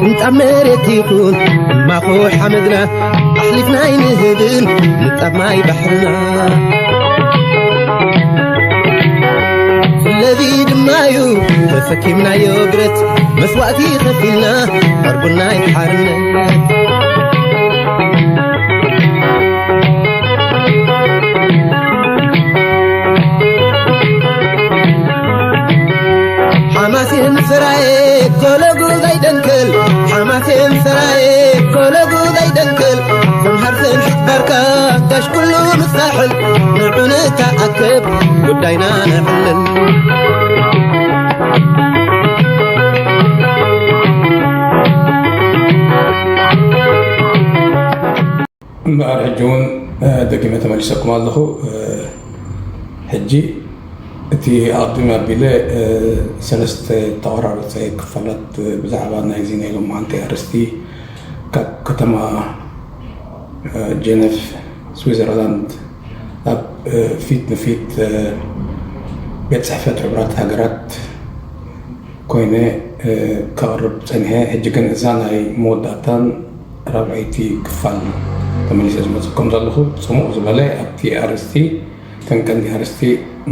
ንጣብ መሬት ይኹን ማኹ ሓመድና ኣሕሊፍና ኣይንህብን ንጣብ ማይ ባሕርና። ስለዚ ድማ እዩ ተሰኪምናዮ ብረት መስዋእቲ ከፊልና ዕርቡና ሓርነት። ሓማሴን ሰራየ ኮለጉ ዘይደንክል፣ ሓማሴን ሰራየ ኮለጉ ዘይደንክል፣ ሰምሃር ሰምሒት ባርካ ጋሽ ኩሉ ምሳሕል፣ ንዑ ንተኣከብ ጉዳይና ነዕልል። እምበኣር ሕጂ እውን፣ እ፣ ደጊመ ተመሊሰኩም ኣለኹ። እ፣ ሕጂ እቲ ኣቕድም ኣቢለ፣ እ፣ ሰለስተ ተቆራረፀ ክፋላት፣ እ፣ ብዛዕባ ናይዚ ናይ ሎማዓንቲ ኣርእስቲ ካብ ከተማ፣ እ፣ ጀነቭ ስዊዘርላንድ ኣብ፣ እ፣ ፊት ንፊት፣ እ፣ ቤት ጽሕፈት ሕቡራት ሃገራት ኮይነ፣ እ፣ ከቕርብ ጸኒሐ። ሕጂ ግን እዛ ናይ መወዳእታን ራብዐይቲ ክፋል ተመሊሰ ዝመጽእ ከም ዘለኹ ጽሙቕ ዝበለ ኣብቲ ኣርእስቲ፣ እተን ቀንዲ ኣርእስቲ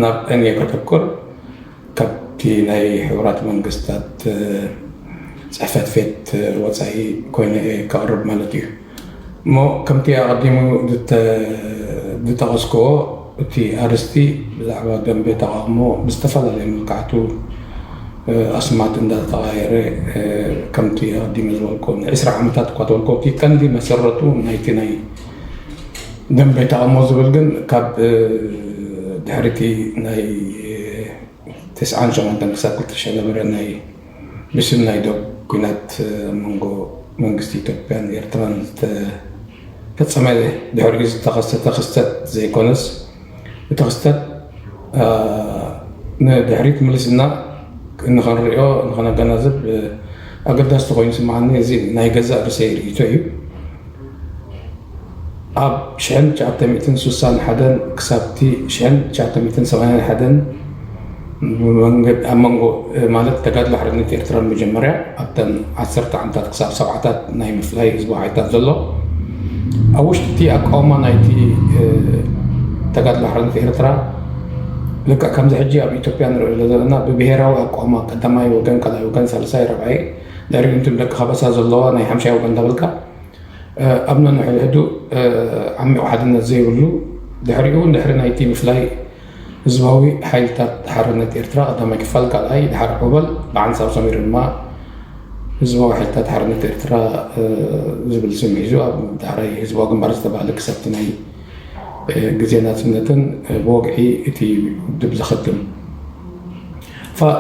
ናብ እን እየ ከተኩር። ካብቲ ናይ ሕቡራት መንግስታት፣ እ፣ ጽሕፈት ቤት፣ እ፣ ወጻኢ ኮይነ እየ ከቕርብ ማለት እዩ። እሞ ከምቲ ኣቐዲሙ ዝተ-፣ ዝጠቐስክዎ፣ እቲ ኣርእስቲ ብዛዕባ ደንበ ተቓውሞ ብዝተፈላለየ መልክዓቱ፣ እ፣ ኣስማት እንዳተቐያየረ፣ እ፣ ከምቲ ኣቐዲመ ዝበልክዎ፣ ንዕስራ ዓመታት እኳ ተበልክዎ፣ እቲ ቀንዲ መሰረቱ ናይቲ ናይ ደንበ ተቓውሞ ዝብል ግን ካብ፣ እ፣ ድሕሪ እቲ ናይ፣ እ፣ ተስዓን ሸሞንተን ክሳብ ክልተ ሽሕ ነበረ ናይ ብስም ናይ ዶብ ኲናት ኣብ መንጎ መንግስቲ ኢትዮጵያን ኤርትራን ዝተፈጸመ ድሕሪኡ ዝተኸሰተ ክስተት ዘይኮነስ፣ እቲ ክስተት፣ አ፣ ንድሕሪት ምልስና ንኸንሪኦ፣ ንኸነገናዝብ፣ እ፣ ኣገዳሲ ኮይኑ ይስምዓኒ። እዚ ናይ ገዛእ ርእሰይ ርእይቶ እዩ። ኣብ ሽሕን ትሽዓተ ሚእትን ስሳን ሓደን ክሳብቲ ሽሕን ትሽዓተ ሚእትን ሰማንያን ሓደን ብመንገድ-፣ ኣብ መንጎ፣ ማለት ተጋድሎ ሓርነት ኤርትራን መጀመርያ ኣብተን ዓሰርተ ዓመታት ክሳብ ሰብዓታት ናይ ምፍላይ ህዝባዊ ሓይልታት ዘሎ፣ ኣብ ውሽጢ እቲ ኣቃውማ ናይቲ፣ እ፣ ተጋድሎ ሓርነት ኤርትራ ልክዕ ከምዚ ሕጂ ኣብ ኢትዮጵያ ንሪኦ ዘለና ብብሄራዊ ኣቃውማ ቀዳማይ ወገን፣ ካልኣይ ወገን፣ ሳልሳይ፣ ራብዓይ፣ ድሕሪኡ እንትን ደቂ ከበሳ ዘለዋ ናይ ሓምሻይ ወገን እንዳበልካ፣ እ፣ ኣብ ነንሕድሕዱ፣ እ፣ ዓሚቕ ሓድነት ዘይብሉ፣ ድሕሪኡ እውን ድሕሪ ናይቲ ምፍላይ ህዝባዊ ሓይልታት ሓርነት ኤርትራ ቀዳማይ ክፋል ካልኣይ፣ ድሓር ዑበል ብሓንሳብ ሰሚሩ ድማ ህዝባዊ ሓይልታት ሓርነት ኤርትራ፣ እ፣ ዝብል ስም ሒዙ ኣብ ዳሕራይ ህዝባዊ ግንባር ዝተባህለ ክሳብቲ ናይ፣ እ፣ ግዜ ናጽነትን፣ እ፣ ብወግዒ እቲ ውድብ ዘኸትም። ፋ-፣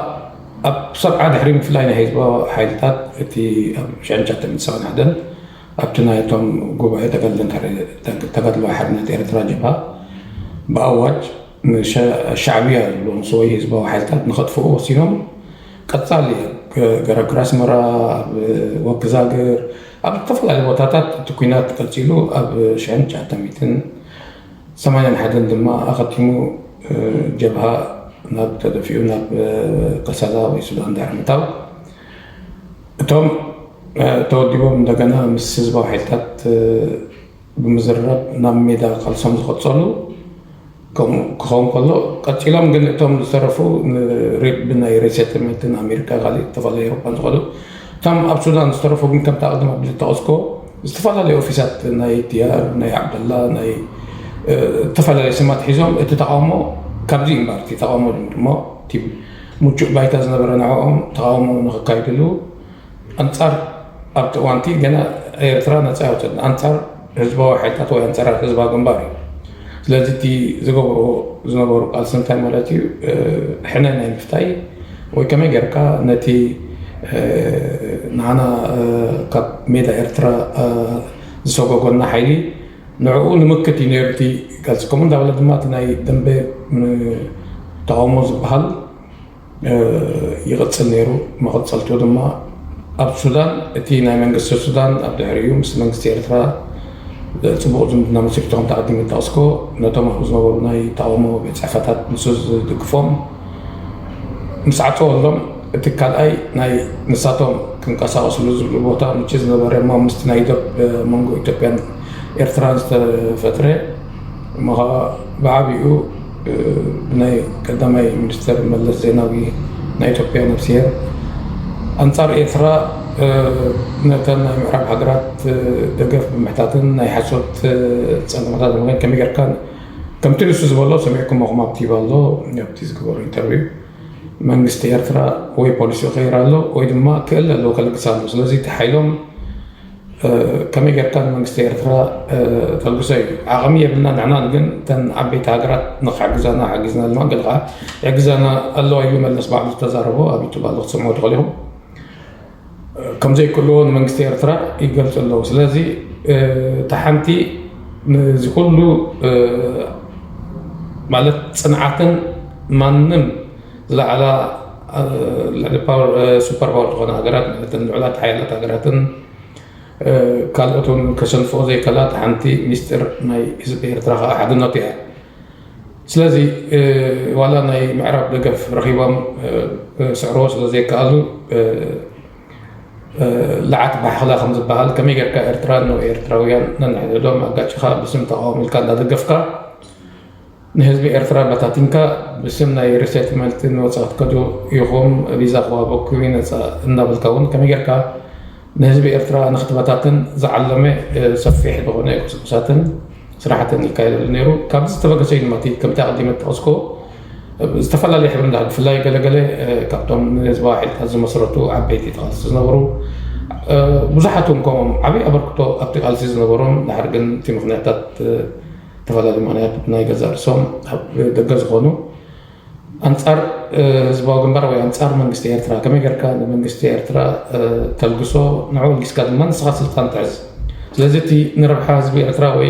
ኣብ ሰብዓ ድሕሪ ምፍላይ ናይ ህዝባዊ ሓይልታት እቲ ኣብ ሽሕን ትሽዓተ ሚእትን ሰብዓን ሓደን ኣብቲ ናይቶም ጉባኤ ተጋድሎን ተረ-፣ ተግ-፣ ተጋድሎ ሓርነት ኤርትራ ጀብሃ ብኣዋጅ ንሸ-፣ ሻዕብያ ዝብልዎ ንሰወይ ህዝባዊ ሓይልታት ንኸጥፍኡ ወሲኖም። ቀጻሊ ኣብ ገ-፣ ገረግር ኣስመራ፣ ኣብ ወክዛግር፣ ኣብ ዝተፈላለዩ ቦታታት እቲ ኲናት ቀጺሉ ኣብ ሽሕን ትሽዓተ ሚእትን ሰማንያን ሓደን ድማ ኣኸቲሙ፣ እ፣ ጀብሃ ናብ ተደፊኡ ናብ፣ እ፣ ከሰላ ወይ ሱዳን ድሕሪ ምእታው እቶም፣ እ፣ ተወዲቦም እንደገና ምስ ህዝባዊ ሓይልታት፣ እ፣ ብምዝርራብ ናብ ሜዳ ቃልሶም ዝቐጸሉ ከምኡ ክኸውን ከሎ፣ ቀጺሎም ግን እቶም ዝተረፉ ንሪ-፣ ብናይ ሪሴትልመንትን ኣሜሪካ ካልእ ዝተፈላለዩ ኤውሮጳን ዝኸዱ፣ እቶም ኣብ ሱዳን ዝተረፉ ግን ከምቲ ኣቕድም ኣብ ዝጠቐስኮ ዝተፈላለዩ ኦፊሳት ናይ ዲያር፣ ናይ ዓብደላ፣ ናይ፣ እ፣ ዝተፈላለዩ ስማት ሒዞም እቲ ተቃውሞ ካብዚ እምበር እቲ ተቃውሞ ልምድ እሞ እቲ ምቹእ ባይታ ዝነበረ ንዕኦም ተቃውሞ ንኸካይድሉ ኣንጻር ኣብቲ እዋንቲ ገና ኤርትራ ነጻ ኣይወጸትን። ኣንጻር ህዝባዊ ሓይልታት ወይ ኣንጻር ህዝባዊ ግንባር እዩ። ስለዚ እቲ ዝገብርዎ ዝነበሩ ቃልሲ እንታይ ማለት እዩ? እ፣ ሕነ ናይ ምፍታይ ወይ ከመይ ጌርካ ነቲ፣ እ፣ ንዓና፣ እ፣ ካብ ሜዳ ኤርትራ፣ እ፣ ዝሰጎጎና ሓይሊ ንዕኡ ንምክት እዩ ነይሩ እቲ ቃልሲ። ከምኡ እንዳበለ ድማ እቲ ናይ ደንበ፣ እ፣ ተቃውሞ ዝበሃል እ፣ ይቕጽል ነይሩ። መቐጸልቱ ድማ ኣብ ሱዳን፣ እቲ ናይ መንግስቲ ሱዳን ኣብ ድሕሪኡ ምስ መንግስቲ ኤርትራ ጽቡቕ ዝምድና መስሪቱ ከም ተቐዲሙ ዝጠቐስኮ፣ ነቶም ኣብኡ ዝነበሩ ናይ ተቓውሞ ቤት ጽሕፈታት ንሱ ዝድግፎም ምስ ዓጸወሎም፣ እቲ ካልኣይ ናይ ንሳቶም ክንቀሳቐስሉ ዝብሉ ቦታ ምቹ ዝነበረ እሞ ምስቲ ናይ ዶብ መንጎ ኢትዮጵያን ኤርትራን ዝተፈጥረ እሞ ኸዓ ብዓቢኡ ብናይ ቀዳማይ ሚኒስተር መለስ ዜናዊ ናይ ኢትዮጵያ ነብስሄር ኣንጻር ኤርትራ ነተን ናይ ምዕራብ ሃገራት ደገፍ ብምሕታትን ናይ ሓሶት ጸለመታት ብምኽን ከመይ ጌርካ ከምቲ ንሱ ዝበሎ ሰሚዕኩሞ ኹም ኣብቲ ይባ ኣሎ ኣብቲ ዝግበሩ ኢንተርቪው መንግስቲ ኤርትራ ወይ ፖሊሲ ይቐይር ኣሎ ወይ ድማ ክእል ኣለዎ ከልግስ ኣሎ። ስለዚ እቲ ሓይሎም ከመይ ጌርካ ንመንግስቲ ኤርትራ ተልግሶ እዩ። ዓቕሚ የብልና ንሕና ግን እተን ዓበይቲ ሃገራት ንክሕግዛና ሓጊዝና ኣለዋ ገለ ከዓ ይሕግዛና ኣለዋ ኢሉ መለስ ባዕሉ ዝተዛረቦ ኣብ ዩቱብ ኣሎ ክትሰምዑ ትኽእሉ ኢኹም። ከም ዘይክእልዎ ንመንግስቲ ኤርትራ ይገልጹ ኣለዉ። ስለዚ እታ ሓንቲ ንዚ ኩሉ ማለት ጽንዓትን ማንም ዝለዓላ ልዕሊ ፓወር ሱፐር ፓወር ዝኾነ ሃገራት ማለት ልዑላት ሓያላት ሃገራትን ካልኦት እውን ከሰንፍኦ ዘይከላ ሓንቲ ሚስጢር ናይ ህዝቢ ኤርትራ ከዓ ሓድነቱ እያ። ስለዚ ዋላ ናይ ምዕራብ ደገፍ ረኺቦም ስዕርዎ ስለ ዘይከኣሉ ለዓት ባሕኽላ ከም ዝበሃል ከመይ ጌርካ ኤርትራን ኤርትራውያን ነንሕድሕዶም ኣጋጭኻ ብስም ተቃወም ኢልካ እንዳደገፍካ ንህዝቢ ኤርትራ በታቲንካ ብስም ናይ ሪሴትልመንት ንወፃ ክትከዱ ኢኹም ቪዛ ክዋበኩም ነፃ እንዳበልካ እውን ከመይ ጌርካ ንህዝቢ ኤርትራ ንክትበታትን ዝዓለመ ሰፊሕ ዝኾነ ቁስቁሳትን ስራሕትን ይካየደሉ ነይሩ። ካብዚ ዝተበገሰ እዩ ድማ እቲ ከምቲ ኣቐዲመ ዝጠቐስኩ ዝተፈላለየ ሕብሪ እንዳሃሉ ብፍላይ ገለገለ ካብቶም ንህዝባዊ ሓይልታት ዝመስረቱ ዓበይቲ ተቓልሲ ዝነበሩ ብዙሓት እውን ከምኦም ዓብዪ ኣበርክቶ ኣብቲ ቃልሲ ዝነበሮም ድሓር ግን እቲ ምክንያታት ዝተፈላለዩ ምክንያት ናይ ገዛእ ርእሶም ኣብ ደገ ዝኾኑ ኣንጻር ህዝባዊ ግንባር ወይ ኣንጻር መንግስቲ ኤርትራ ከመይ ጌርካ ንመንግስቲ ኤርትራ ተልግሶ ንዕኡ ኣልጊስካ ድማ ንስኻ ስልጣን ትሕዝ። ስለዚ እቲ ንረብሓ ህዝቢ ኤርትራ ወይ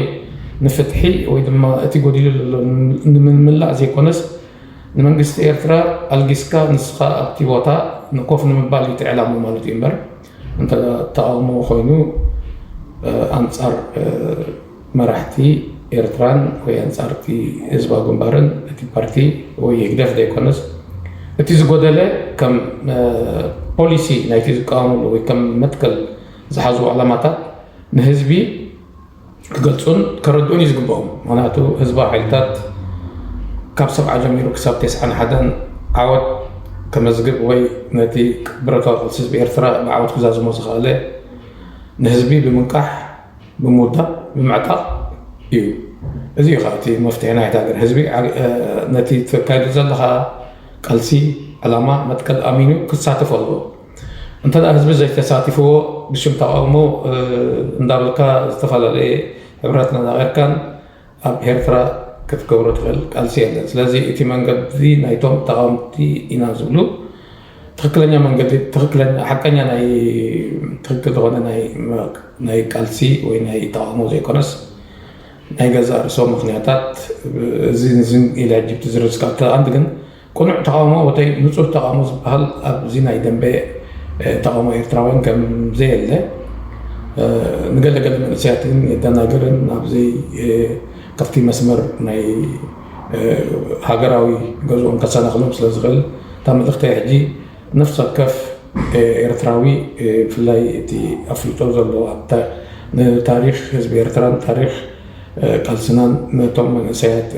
ንፍትሒ ወይ ድማ እቲ ጎዲሉ ዘሎ ንምምላእ ዘይኮነስ ንመንግስቲ ኤርትራ ኣልጊስካ ንስኻ ኣብቲ ቦታ ንኮፍ ንምባል እዩ እቲ ዕላሙ ማለት እዩ እምበር እንተ ተቃውሞ ኮይኑ ኣንጻር መራሕቲ ኤርትራን ወይ ኣንጻርቲ ህዝባዊ ግንባርን እቲ ፓርቲ ወይ ህግደፍ ዘይኮነስ እቲ ዝጎደለ ከም ፖሊሲ ናይቲ ዝቃወምሉ ወይ ከም መትከል ዝሓዝዎ ዕላማታት ንህዝቢ ክገልጹን ከረድኡን እዩ ዝግብኦም። ምክንያቱ ህዝባዊ ሓይልታት ካብ ሰብዓ ጀሚሩ ክሳብ ተስዓን ሓደን ዓወት ከመዝግብ ወይ ነቲ ብረታዊ ቃልሲ ህዝቢ ኤርትራ ብዓወት ክዛዝሞ ዝኽኣለ ንህዝቢ ብምንቃሕ ብምውዳብ ብምዕጣቕ እዩ። እዚ እዩ ከዓ እቲ መፍትሒ ናይቲ ሃገር። ህዝቢ ነቲ ተካይዱ ዘለኻ ቃልሲ፣ ዕላማ፣ መትከል ኣሚኑ ክሳተፍ ኣለዎ። እንተ ህዝቢ ዘይተሳቲፍዎ ብሽም ተቃውሞ እንዳበልካ ዝተፈላለየ ሕብረት ነናገርካን ኣብ ኤርትራ ክትገብሮ ትኽእል ቃልሲ የለን። ስለዚ እቲ መንገዲ ናይቶም ተቃወምቲ ኢና ዝብሉ ትክክለኛ መንገዲ ትክክለኛ ሓቀኛ ናይ ትክክል ዝኾነ ናይ ናይ ቃልሲ ወይ ናይ ተቃውሞ ዘይኮነስ ናይ ገዛእ ርእሶም ምክንያታት እዚ ዝን ኢለ ሕጂ ዝርዝካ ተኣንት ግን ቅኑዕ ተቃውሞ ወተይ ንጹህ ተቃውሞ ዝበሃል ኣብዚ ናይ ደንበ ተቃውሞ ኤርትራውያን ከም ዘየለ ንገለገለ መንእሰያት ግን የደናገርን ኣብዘይ ካብቲ መስመር ናይ ሃገራዊ ገዝኦም ከሰናኽሎም ስለ ዝኽእል እታ መልእኽተይ ሕጂ ነፍሲ ወከፍ ኤርትራዊ ብፍላይ እቲ ኣፍልጦ ዘለዎ ኣብታ ንታሪኽ ህዝቢ ኤርትራን ታሪኽ ቃልስናን ነቶም መንእሰያት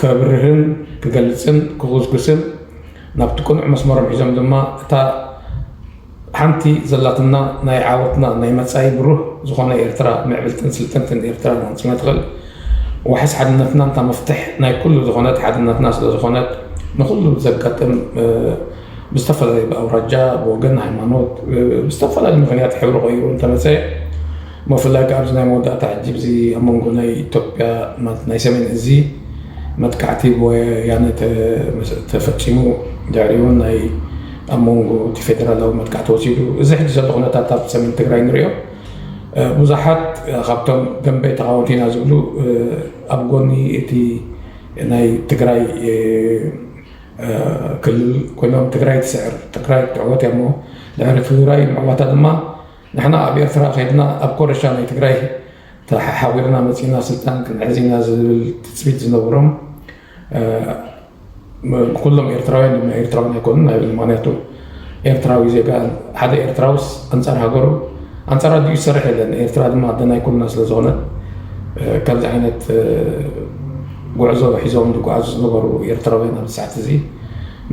ከብርህን ክገልጽን ክጉስጉስን ናብቲ ቅኑዕ መስመሮም ሒዞም ድማ እታ ሓንቲ ዘላትና ናይ ዓወትና ናይ መጻኢ ብሩህ ዝኾነ ኤርትራ ምዕብልትን ስልጥንትን ኤርትራ ንክንጽና ትኽእል ዋሕስ ሓድነትና እንታ መፍትሕ ናይ ኩሉ ዝኾነት ሓድነትና ስለ ዝኾነት ንኩሉ ዘጋጥም ብዝተፈላለዩ ብኣውራጃ ብወገን ሃይማኖት ብዝተፈላለዩ ምክንያት ሕብሪ ቀይሩ እንተመፀ ብፍላይ ከዓ ኣብዚ ናይ መወዳእታ ሕጂ እዚ ኣብ መንጎ ናይ ኢትዮጵያ ናይ ሰሜን እዚ መጥቃዕቲ ብወያነ ተፈፂሙ ድሕሪኡ ናይ ኣብ መንጎ እቲ ፌደራላዊ መጥቃዕቲ ወሲዱ እዚ ሕጂ ዘሎ ኩነታት ኣብ ሰሜን ትግራይ ንሪኦ ብዙሓት ካብቶም ደንበ ተቃወምቲ ኢና ዝብሉ ኣብ ጎኒ እቲ ናይ ትግራይ ክልል ኮይኖም ትግራይ ትስዕር ትግራይ ትዕወት እያ እሞ ድሕሪ ትግራይ ምዕዋታ ድማ ንሕና ኣብ ኤርትራ ከይድና ኣብ ኮረሻ ናይ ትግራይ ተሓሓዊርና መፂና ስልጣን ክንሕዝ ኢና ዝብል ትፅቢት ዝነበሮም ኩሎም ኤርትራውያን ድማ ኤርትራውያን ኣይኮኑን ኣይብል ምክንያቱ ኤርትራዊ ዜጋ፣ ሓደ ኤርትራውስ ኣንጻር ሃገሩ፣ ኣንጻር ኣዲኡ ዝሰርሕ የለን። ኤርትራ ድማ ኣደ ናይ ኩልና ስለ ዝኾነት፣ እ፣ ከምዚ ዓይነት፣ እ፣ ጉዕዞ ሒዞም ዝጓዓዙ ዝነበሩ ኤርትራውያን ኣብዚ ሰዓት እዚ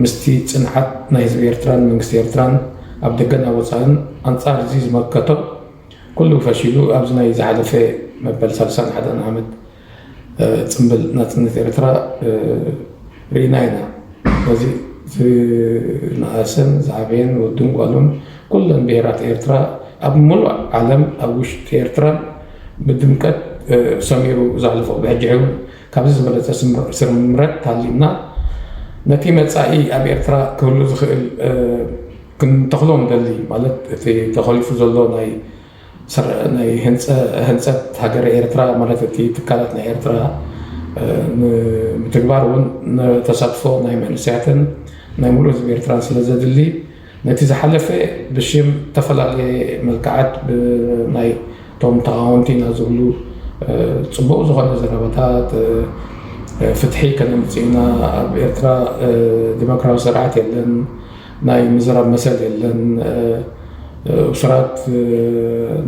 ምስቲ ጽንዓት ናይ ህዝቢ ኤርትራን መንግስቲ ኤርትራን ኣብ ደገን ኣብ ወጻእን ኣንጻር እዚ ዝመከቶም ኩሉ ፈሺሉ ኣብዚ ናይ ዝሓለፈ መበል ሰላሳን ሓደን ዓመት እ፣ ጽምብል ናጽነት ኤርትራ፣ እ፣ ርኢና ኢና። በዚ ዝነኣሰን ዝዓበየን ወድን ጓሉን ኩለን ብሄራት ኤርትራ ኣብ ምሉእ ዓለም ኣብ ውሽጢ ኤርትራ ብድምቀት፣ እ፣ ሰሚሩ ዘሕልፎ ብሕጂ እውን ካብዚ ዝበለጸ ስምር-፣ ስምረት ሃሊና ነቲ መጻኢ ኣብ ኤርትራ ክህሉ ዝኽእል፣ እ፣ ክንተኽሎ ንደሊ ማለት እቲ ተኾሊፉ ዘሎ ናይ ሰር-፣ ናይ ህንጸ-፣ ህንጸት ሃገረ ኤርትራ ማለት እቲ ትካላት ናይ ኤርትራ፣ እ፣ ንምትግባር እውን ንተሳትፎ ናይ መንእሰያትን ናይ ሙሉእ ህዝቢ ኤርትራን ስለ ዘድሊ ነቲ ዝሓለፈ ብሽም ዝተፈላለየ መልክዓት ብ-፣ ናይ እቶም ተቓወምቲ ኢና ዝብሉ፣ እ፣ ጽቡቕ ዝኾነ ዘረባታት፣ እ፣ እ፣ ፍትሒ ከነምጽእ ኢና፣ ኣብ ኤርትራ፣ እ፣ ዲሞክራዊ ስርዓት የለን፣ ናይ ምዝራብ መሰል የለን፣ እ፣ እ፣ እሱራት፣ እ፣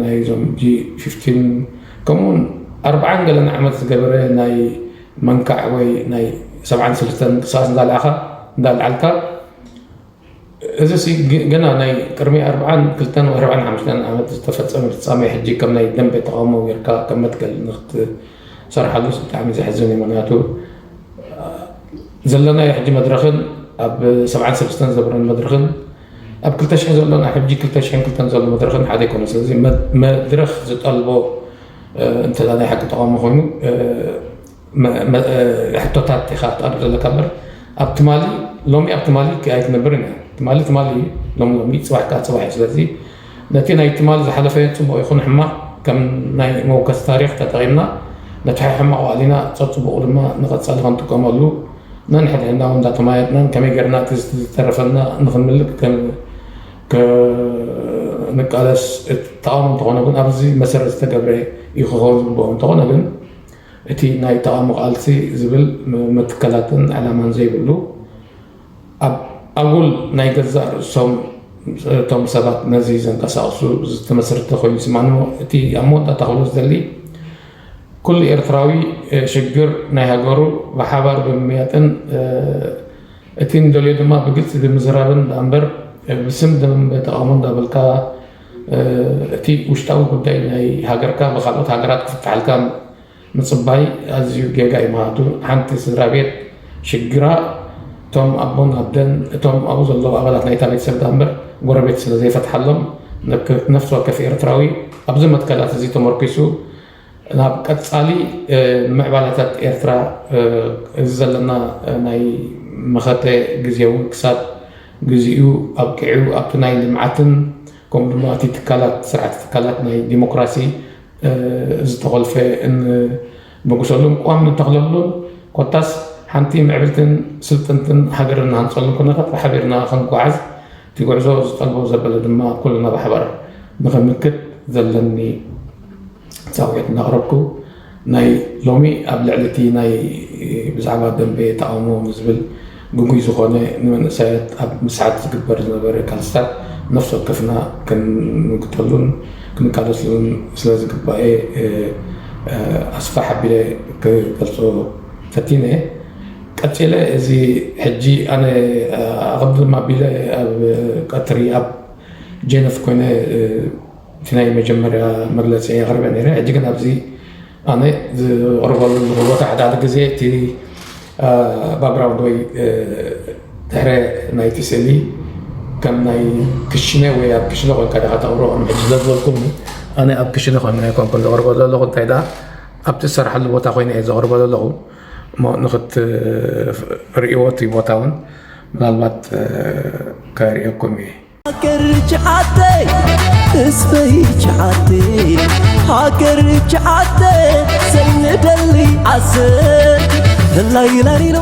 ናይ እዞም ጂ ፊፍቲን ከምኡውን ኣርብዓን ገለን ዓመት ዝገበረ ናይ መንካዕ ወይ ናይ ሰብዓን ሰለስተን ምንቅስቃስ እንዳልዓኻ፣ እንዳልዓልካ፣ እዚ ሲ ግ-፣ ገና ናይ ቅድሚ ኣርብዓን ክልተን ወይ ኣርብዓን ሓሙሽተን ዓመት ዝተፈጸመ ፍጻሜ ሕጂ ከም ናይ ደንበ ተቃውሞ ጌርካ ከም መትከል ንክትሰርሓሉ ሲ ብጣዕሚ ዘሕዝን እዩ። ምክንያቱ ዘለናዮ ሕጂ መድረኽን ኣብ ሰብዓን ሰለስተን ዝነበረን መድረኽን ኣብ ክልተ ሽሕ ዘሎን ኣብ ሕጂ ክልተ ሽሕን ክልተን ዘሎ መድረኽን ሓደ ኣይኮነን። ስለዚ መ-፣ መድረኽ ዝጠልቦ፣ እ፣ እንተ ናይ ሓቂ ተቃውሞ ኮይኑ፣ እ፣ መ-፣ መ-፣ እ፣ ሕቶታት ኢኻ ክትቀርብ ዘለካ እምበር ኣብ ትማሊ፣ ሎሚ ኣብ ትማሊ ኣይትነብርን እያ። ትማሊ ትማሊ እዩ፣ ሎሚ ሎሚ፣ ጽባሕ ከኣ ጽባሕ እዩ። ስለዚ ነቲ ናይ ትማሊ ዝሓለፈ ጽቡቕ ይኹን ሕማቕ ከም ናይ መወከሲ ታሪኽ ተጠቒምና ነቲ ሕማቕ ዋዕሊና ጸጽቡቑ ድማ ንቐጻሊ ክንጥቀመሉ ነንሕድሕድና እውን እንዳተማየጥናን ከመይ ጌርና እቲ ዝተረፈና ንኽንምልእ ከም-፣ ክንቃለስ እቲ ተቓውሞ እንተኾነ እውን ኣብዚ መሰረት ዝተገብረ እዩ ክኸውን ዝግብኦ። እንተኾነ ግን እቲ ናይ ተቓውሞ ቃልሲ ዝብል ም-፣ መትከላትን ዕላማን ዘይብሉ ኣብ ኣጉል ናይ ገዛእ ርእሶም እቶም ሰባት ነዚ ዘንቀሳቕሱ ዝተመስረተ ኮይኑ ይስማዕኒ። እቲ ኣብ መወዳእታ ክብሎ ዝደሊ ኩሉ ኤርትራዊ፣ እ፣ ሽግር ናይ ሃገሩ ብሓባር ብምምያጥን፣ እ፣ እቲ ንደልዮ ድማ ብግልጺ ብምዝራብን ደኣ እምበር፣ እ፣ ብስም ደንበ ተቓውሞ እንዳበልካ፣ እ፣ እቲ ውሽጣዊ ጉዳይ ናይ ሃገርካ ብካልኦት ሃገራት ክፍትሓልካ ምጽባይ ኣዝዩ ጌጋ እዩ። ምኽንያቱ ሓንቲ ስድራ ቤት ሽግራ እቶም ኣቦን ኣደን እቶም ኣብኡ ዘለዉ ኣባላት ናይታ ቤተሰብ ደኣ እምበር ጎረቤት ስለ ዘይፈትሓሎም፣ ነክ-፣ ነፍሲ ወከፍ ኤርትራዊ ኣብዚ መትከላት እዚ ተመርኪሱ ናብ ቀጻሊ፣ እ፣ ንምዕባለታት ኤርትራ፣ እ፣ እዚ ዘለና፣ እ፣ ናይ መኸተ ግዜ እውን ክሳብ ግዚኡ ኣብቂዑ ኣብቲ ናይ ልምዓትን ከምኡ ድማ እቲ ትካላት፣ ስርዓት ትካላት ናይ ዲሞክራሲ፣ እ፣ ዝተኾልፈ እንበግሰሉን ቅዋም ንተኽለሉን ኮታስ ሓንቲ ምዕብልትን ስልጥንትን ሃገር እንሃንጸሉን ኩነታት ብሓቢርና ክንጓዓዝ እቲ ጉዕዞ ዝጠልቦ ዘበለ ድማ ኩልና ብሓባር ንኽንምክት ዘለኒ ጻውዒት እናቕረብኩ፣ ናይ ሎሚ ኣብ ልዕሊ እቲ ናይ ብዛዕባ ደንበ ተቓውሞ ንዝብል ግጉይ ዝኾነ ንመንእሰያት ኣብ ምስዓት ዝግበር ዝነበረ ቃልስታት ነፍሲ ወከፍና ክንምክተሉን ክንቃለስሉን ስለ ዝግባኤ፣ እ፣ እ፣ ኣስፋሕ ኣቢለ ክገልጾ ፈቲነ። ቀጺለ እዚ ሕጂ ኣነ፣ እ፣ ኣቐድም ኣቢለ ኣብ ቀትሪ ኣብ ጀነፍ ኮይነ፣ እ፣ እቲ ናይ መጀመርያ መግለጺ ኣቕሪበ ነይረ። ሕጂ ግን ኣብዚ ኣነ ዝቕርበሉ ዘለኹ ቦታ ሓደ ሓደ ግዜ እቲ፣ እ፣ ባክግራውንድ ወይ፣ እ፣ ድሕረ ናይቲ ስእሊ ከም ናይ ክሽነ ወይ ኣብ ክሽነ ኮይንካ ዲኻ ተቕርቦ ከም ሕጂ ስለ ዝበልኩም ኣነ ኣብ ክሽነ ኮይነ ኣይኮንኩን ዘቕርቦ ዘለኹ። እንታይ ደኣ ኣብቲ ዝሰርሓሉ ቦታ ኮይነ እየ ዘቕርቦ ዘለኹ። እሞ ንኽትርእይዎ እቲ ቦታ እውን ምናልባት፣ እ፣ ከርእየኩም እየ። ሃገር ችዓተ ተስፈይ ችዓተ ሃገር ችዓተ ሰይ ንደሊ ዓሰ ህላይ ላሊሎ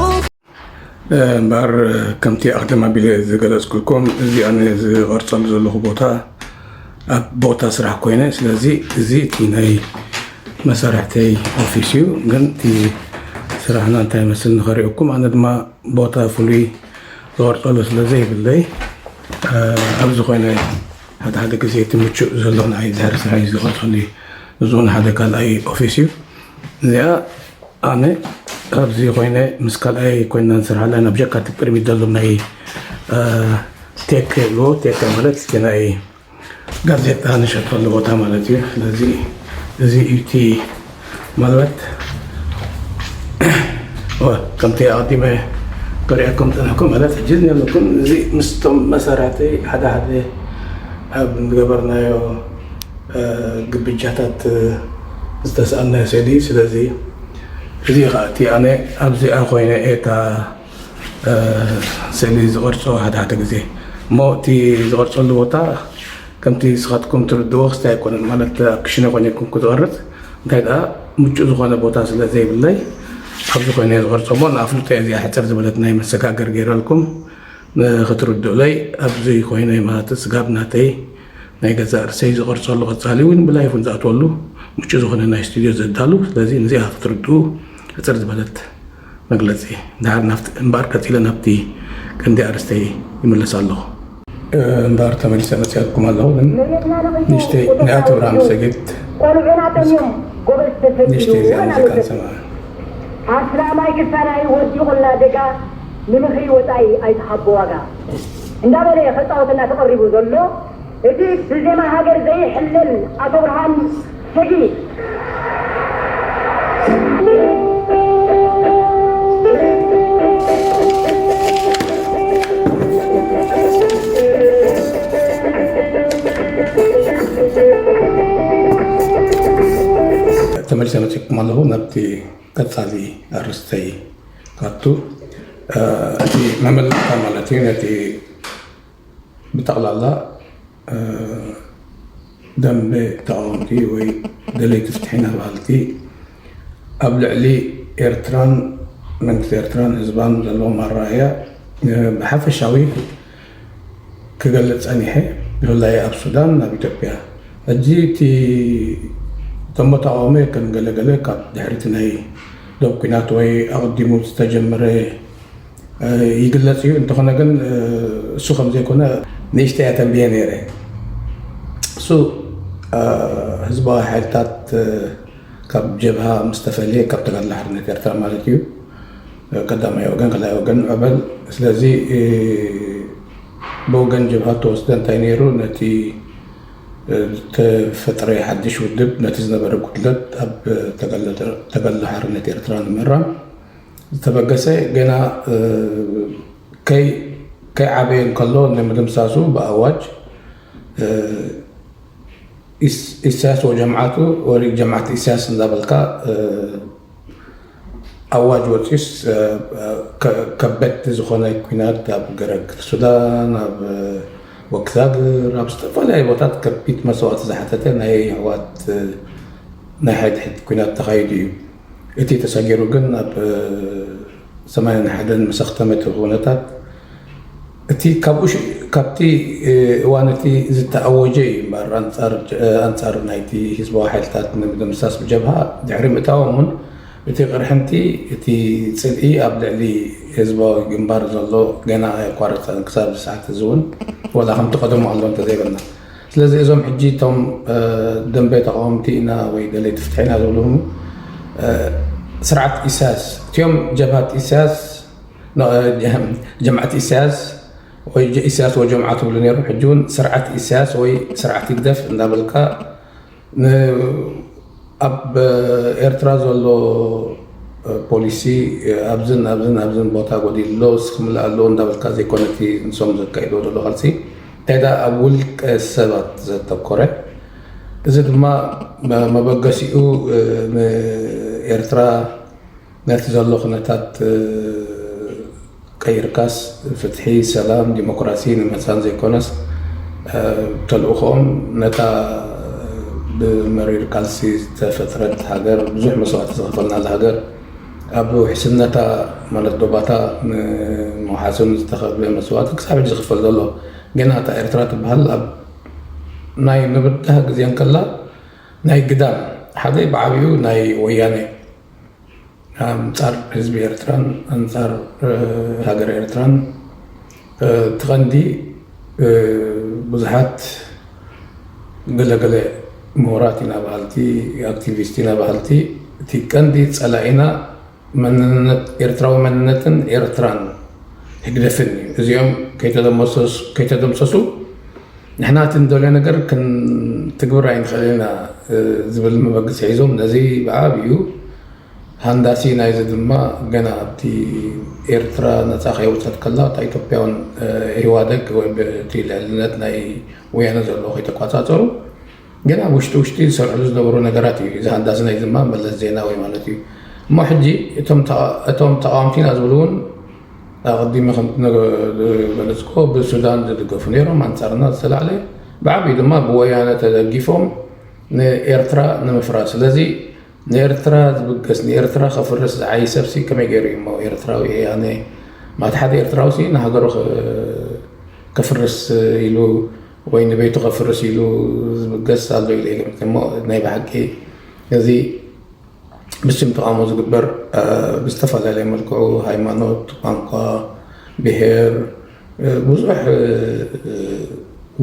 እምበኣር ከምቲ ኣቕድም ኣቢለ ዝገለጽኩልኩም እዚ ኣነ ዝቐርጸሉ ዘለኹ ቦታ ኣብ ቦታ ስራሕ ኮይነ፣ ስለዚ እዚ እቲ ናይ መሳርሕተይ ኦፊስ እዩ። ግን እቲ ስራሕና እንታይ ይመስል ንኸርእየኩም፣ ኣነ ድማ ቦታ ፍሉይ ዝቐርጸሉ ስለ ዘይብለይ ኣብዚ ኮይነ ሓደ ሓደ ግዜ እቲ ምቹእ ዘሎ ናይ ድሕሪ ስራሕ እዩ ዝቐርጸሉ እዩ። እዚ እውን ሓደ ካልኣይ ኦፊስ እዩ። እዚኣ ኣነ ኣብዚ ኮይነ ምስ ካልኣይ ኮይና ንሰርሓላ ናብ ጀካ እቲ ቅድሚት ዘሎ ናይ ቴክ ይብልዎ። ቴክ ማለት እቲ ናይ ጋዜጣ ንሸጠሉ ቦታ ማለት እዩ። ስለዚ እዚ እዩ እቲ ማለት ከምቲ ኣቐዲመ ክሪኣኩም ፀናሕኩም ማለት ሕጂ ዘለኩም እዚ ምስቶም መሰራቲ ሓደ ሓደ ኣብ ዝገበርናዮ ግብጃታት ዝተሰኣልናዮ ስእሊ እዩ። ስለዚ እዚ ከዓ እቲ ኣነ ኣብዚኣ ኮይነ እየ እታ ስእሊ ዝቐርጾ ሓደ ሓደ ግዜ እሞ እቲ ዝቐርጸሉ ቦታ ከምቲ ንስኻትኩም ትርድዎ ክስታይ ኣይኮነን ማለት ኣብ ክሽነ ኮይነ ይኩን ክትቐርጽ እንታይ ደኣ ምቹእ ዝኾነ ቦታ ስለ ዘይብለይ ኣብዚ ኮይነ ዝቐርጾ እሞ ንኣፍልጦ እዚኣ ሕፅር ዝበለት ናይ መሰጋገር ገይረልኩም ንክትርድኡለይ ኣብዚ ኮይነ ማለት ስጋብ ናተይ ናይ ገዛእ ርእሰይ ዝቐርጸሉ ቀጻሊ እውን ብላይፍ እውን ዝኣትወሉ ምቹእ ዝኾነ ናይ ስቱድዮ ዘዳሉ ስለዚ ንዚኣ ክትርድኡ ሕፅር ዝበለት መግለጺ። ድሓር ናብቲ እምበኣር ቀጺለ ናብቲ ቀንዲ ኣርእስተይ ይምለስ ኣለኹ። እምበኣር ተመሊሰ መጺኣኩም ኣለኹ ግን ንእሽተይ ናይ ኣቶ ብርሃኑ ሰጊድ ቆልዑ ናቶም እዮም ጎበዝ ተሰዲዱ ንእሽተይ እዚኣ ሙዚቃ ንሰምዓ። ኣስላማይ ክሳራይ ወዲቑላ ደጋ ንምኽሪ ወጻኢ ኣይትሃቦ ዋጋ እንዳበለ ከጻወተና ተቐሪቡ ዘሎ እቲ ብዜማ ሃገር ዘይሕለል ኣቶ ብርሃን ሰጊድ። ተመሊሰ መፂኩም ኣለኹ ናብቲ ቀፃሊ ኣርእስተይ ካቱ እቲ መመልክታ ማለት እዩ ነቲ ብጠቕላላ ደንበ ተቓወምቲ ወይ ደለይቲ ፍትሒ ኢና በሃልቲ ኣብ ልዕሊ ኤርትራን መንግስቲ ኤርትራን ህዝባን ዘለዎም ኣረኣእያ ብሓፈሻዊ ክገልጽ ጸኒሐ፣ ብፍላይ ኣብ ሱዳን፣ ኣብ ኢትዮጵያ። ሕጂ እቲ ደንበ ተቓውሞ ከም ገለገለ ካብ ድሕሪቲ ናይ ዶብ ኲናት ወይ ኣቐዲሙ ዝተጀመረ ይግለጽ እዩ። እንተኾነ ግን እሱ ከም ዘይኮነ ንእሽተይ ኣተንብየ ነይረ። እሱ ህዝባዊ ሓይልታት ካብ ጀብሃ ምስ ተፈልየ ካብ ተጋድሎ ሓርነት ኤርትራ ማለት እዩ ቀዳማይ ወገን ካልኣይ ወገን ምዕበል ስለዚ ብወገን ጀብሃ ተወስደ እንታይ ነይሩ ነቲ ዝተፈጥረ ሓድሽ ውድብ ነቲ ዝነበረ ጉድለት ኣብ ተጋድሎ ሓርነት ኤርትራ ንምእራም ዝተበገሰ ገና ከይዓበየ እንከሎ ንምድምሳሱ ብኣዋጅ ኢሳያስ ወጀምዓቱ ወይ ጀምዓት ኢሳያስ እንዳበልካ ኣዋጅ ወፂኡስ ከበድቲ ዝኾነ ኲናት ኣብ ገረግር ሱዳን ኣብ ወክዛግር ኣብ ዝተፈላለዩ ቦታት ከቢድ መስዋእቲ ዝሓተተ ናይ ኣሕዋት ናይ ሕድሕድ ኲናት ተኻይዱ እዩ። እቲ ተሰጊሩ ግን ኣብ ሰማንያን ሓደን ምስ ኣኽተመ እቲ ኩነታት እቲ ካብኡ ካብቲ እዋን እቲ ዝተኣወጀ እዩ እምበር ኣንፃር ናይቲ ህዝባዊ ሓይልታት ንምድምሳስ ብጀብሃ ድሕሪ ምእታዎም እውን እቲ ቅርሕንቲ እቲ ፅልኢ ኣብ ልዕሊ ህዝባዊ ግንባር ዘሎ ገና ኣየቋረፀን ክሳብ እዚ ሰዓት እዚ እውን ዋላ ከምቲ ቀደሙ ኣሎ እንተዘይበልና ስለዚ እዞም ሕጂ እቶም ደንበ ተቃወምቲ ኢና ወይ ደለይቲ ፍትሒ ኢና ዝብሉ ስርዓት ኢሳያስ እቲኦም ጀብሃት ኢሳያስ ጀምዓት ኢሳያስ ወይ ኢሳያስ ወጀምዓ ትብሉ ነይሩ ሕጂ እውን ስርዓት ኢሳያስ ወይ ስርዓት ይግደፍ እንዳበልካ ኣብ ኤርትራ ዘሎ ፖሊሲ ኣብዝን ኣብዝን ኣብዝን ቦታ ጎዲሉ ኣሎ እስኪ ክምላእ ኣለዎ እንዳበልካ ዘይኮነ እቲ ንሶም ዘካይድዎ ዘሎ ቃልሲ እንታይ ደኣ ኣብ ውልቀ ሰባት ዘተኮረ እዚ ድማ መበገሲኡ ንኤርትራ ነቲ ዘሎ ኩነታት ቀይርካስ ፍትሒ፣ ሰላም፣ ዲሞክራሲ ንምሕሳን ዘይኮነስ ተልእኾኦም ነታ ብመሪር ቃልሲ ዝተፈጥረት ሃገር ብዙሕ መስዋእቲ ዝኸፈልናላ ሃገር ኣብ ውሕስነታ ማለት ዶባታ ንምውሓስን ዝተኸፍለ መስዋእቲ ክሳብ ሕጂ ዝኽፈል ዘሎ ገና እታ ኤርትራ ትበሃል ኣብ ናይ ምብዳህ ግዜ እንከላ ናይ ግዳም ሓደ ብዓብዩ ናይ ወያነ ኣንጻር ህዝቢ ኤርትራን ኣንጻር ሃገር ኤርትራን እቲ ቀንዲ ብዙሓት ገለገለ ምሁራት ኢና በሃልቲ፣ ኣክቲቪስት ኢና በሃልቲ፣ እቲ ቀንዲ ጸላኢና መንነት፣ ኤርትራዊ መንነትን ኤርትራን ህግደፍን እዩ። እዚኦም ከይተደመሰሱ ንሕና እቲ ንደልዮ ነገር ክንትግብር ኣይንኽእል ኢና ዝብል መበገሲ ሒዞም፣ ነዚ ብዓብዩ ሃንዳሲ ናይዚ ድማ ገና ኣብቲ ኤርትራ ነጻ ከይወጸት ከላ እታ ኢትዮጵያውን ኢህዋደግ ወይ እቲ ልዕልነት ናይ ወያነ ዘለዎ ከይተቋጻጸሩ ገና ውሽጢ ውሽጢ ዝሰርሕሉ ዝነበሩ ነገራት እዩ። እዚ ሃንዳሲ ናይዚ ድማ መለስ ዜናዊ ማለት እዩ። እሞ ሕጂ እቶም ተቓወምቲ ኢና ዝብሉ እውን ኣቐዲመ ከም ዝገለጽኩ ብሱዳን ዝድገፉ ነይሮም፣ ኣንጻርና ዝተላዕለ ብዓብዩ ድማ ብወያነ ተደጊፎም ንኤርትራ ንምፍራስ። ስለዚ ንኤርትራ ዝብገስ ንኤርትራ ከፍርስ ዝዓይ ሰብሲ ከመይ ገይሩ እዩ እሞ ኤርትራዊ እየ ኣነ ማለት ሓደ ኤርትራዊ ሲ ንሃገሩ ከፍርስ ኢሉ ወይ ንቤቱ ከፍርስ ኢሉ ዝብገስ ኣሎ ኢለ ይገምት እሞ ናይ ብሓቂ እዚ ብስም ተቃውሞ ዝግበር ብዝተፈላለየ መልክዑ ሃይማኖት፣ ቋንቋ፣ ብሄር ብዙሕ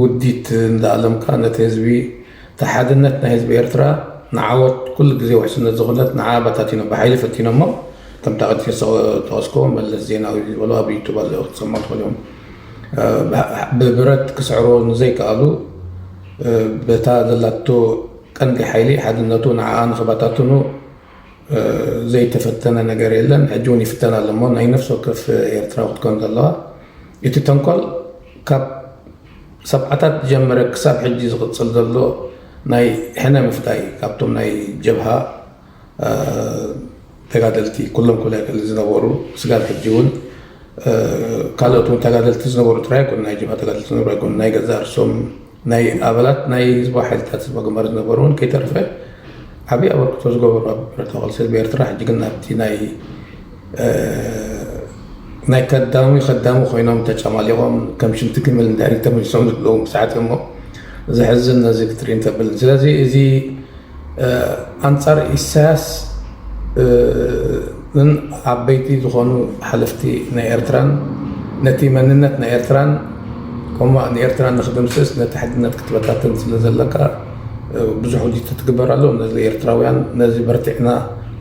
ውዲት እንዳኣለምካ ነቲ ህዝቢ እቲ ሓድነት ናይ ህዝቢ ኤርትራ ንዓወት ኩሉ ግዜ ውሕስነት ዝኾነት ንዓ በታቲኖ ብሓይሊ ፈቲኖሞ ከምታ ቅድሚ ተጠቀስኮ መለስ ዜናዊ ዝበሎ ኣብ ዩቱብ ኣሎ ክትሰምዖ ትኽእል እዮም። ብብረት ክስዕሮ ንዘይከኣሉ በታ ዘላቶ ቀንዲ ሓይሊ ሓድነቱ ንዓኣ ንኽበታትኑ ዘይተፈተነ ነገር የለን። ሕጂ እውን ይፍተን ኣሎ እሞ ናይ ነፍሲ ወከፍ ኤርትራዊ ክትከውን ዘለዋ እቲ ተንኮል ካብ ሰብዓታት ዝጀመረ ክሳብ ሕጂ ዝቕጽል ዘሎ ናይ ሕነ ምፍታይ ካብቶም ናይ ጀብሃ ተጋደልቲ ኩሎም ክብል ኣይክእል ዝነበሩ ስጋብ ሕጂ እውን ካልኦት እውን ተጋደልቲ ዝነበሩ ጥራይ ኣይኮኑ ናይ ጀብሃ ተጋደልቲ ዝነበሩ ኣይኮኑ ናይ ገዛእ ርእሶም ናይ ኣባላት ናይ ህዝባዊ ሓይልታት ህዝባዊ ግንባር ዝነበሩ እውን ከይተረፈ ዓብዪ ኣበርክቶ ዝገበሩ ኣብ ብረታዊ ቃልሲ ህዝቢ ኤርትራ ሕጂ ግን ኣብቲ ናይ ናይ ከዳሚ ከዳሚ ኮይኖም ተጨማሊቖም ከም ሽንቲ ግመል እንድሕር ተመሊሶም ዘለዉ ሰዓት እሞ ዘሕዝን ነዚ ክትርኢ እንተብልን ስለዚ እዚ ኣንጻር ኢሳያስ ን ዓበይቲ ዝኾኑ ሓለፍቲ ናይ ኤርትራን ነቲ መንነት ናይ ኤርትራን ኮማ ንኤርትራ ንክድምስስ ነቲ ሓድነት ክትበታትን ስለ ዘለካ ብዙሕ ውዲት ትግበር ኣሎ። ነዚ ኤርትራውያን ነዚ በርቲዕና